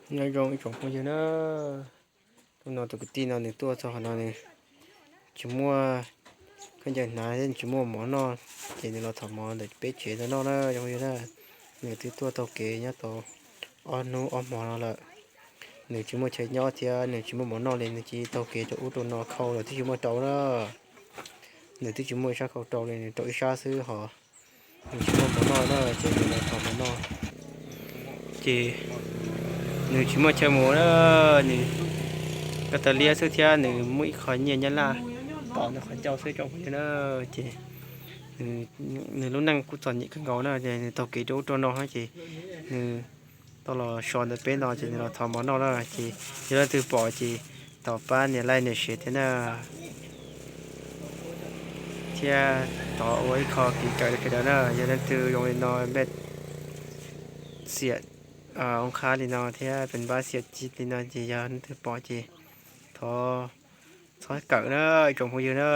Nyob zoo ib tsoom phooj ywg na, hnub no tus kwv tij no nws tuaj txog qhov no nws tsis muaj khaub ncaws hnav thiab nws tsis muaj mov noj, ces nws los thov mov ntawm peb tsev no noj na zoo phooj ywg na. Nws twb tuaj taug kev nyob tau ob hnub ob hmo no lawm, nws tsis muaj chaw nyob thiab nws tsis muaj mov noj li, nws cia li taug kev rau ub rau no khau los twb tsis muaj rau na. Nws twb tsis muaj ib sab khau rau li, nws rau ib sab xwb hos nws tsis muaj mov noj na, ces nws los thov mov noj. Ces nws tsis muaj chaw mus na, nws koj taw liab xwb thiab nws muaj ib qho nyiaj nyab laj tom nws qhov ncauj xwb tsoom phooj ywg na. Ces nws lub neej kuj txom nyem kawg nkaus na, ces nws taug kev rau ub rau no ces nws tau los so ntawm peb no ces nws los thov mov noj na, ces yog leej twg pom ces thov pab nias like nias share thiab na, thiab thov ua ib qho kev kawm rau sawv daws na. Yog leej twg zoo li no, npaj xiam, oo qhab li no thiab pes npab xiam ci li no ces yog leej twg pom ces thov txhob kawm na ib tsoom phooj ywg na.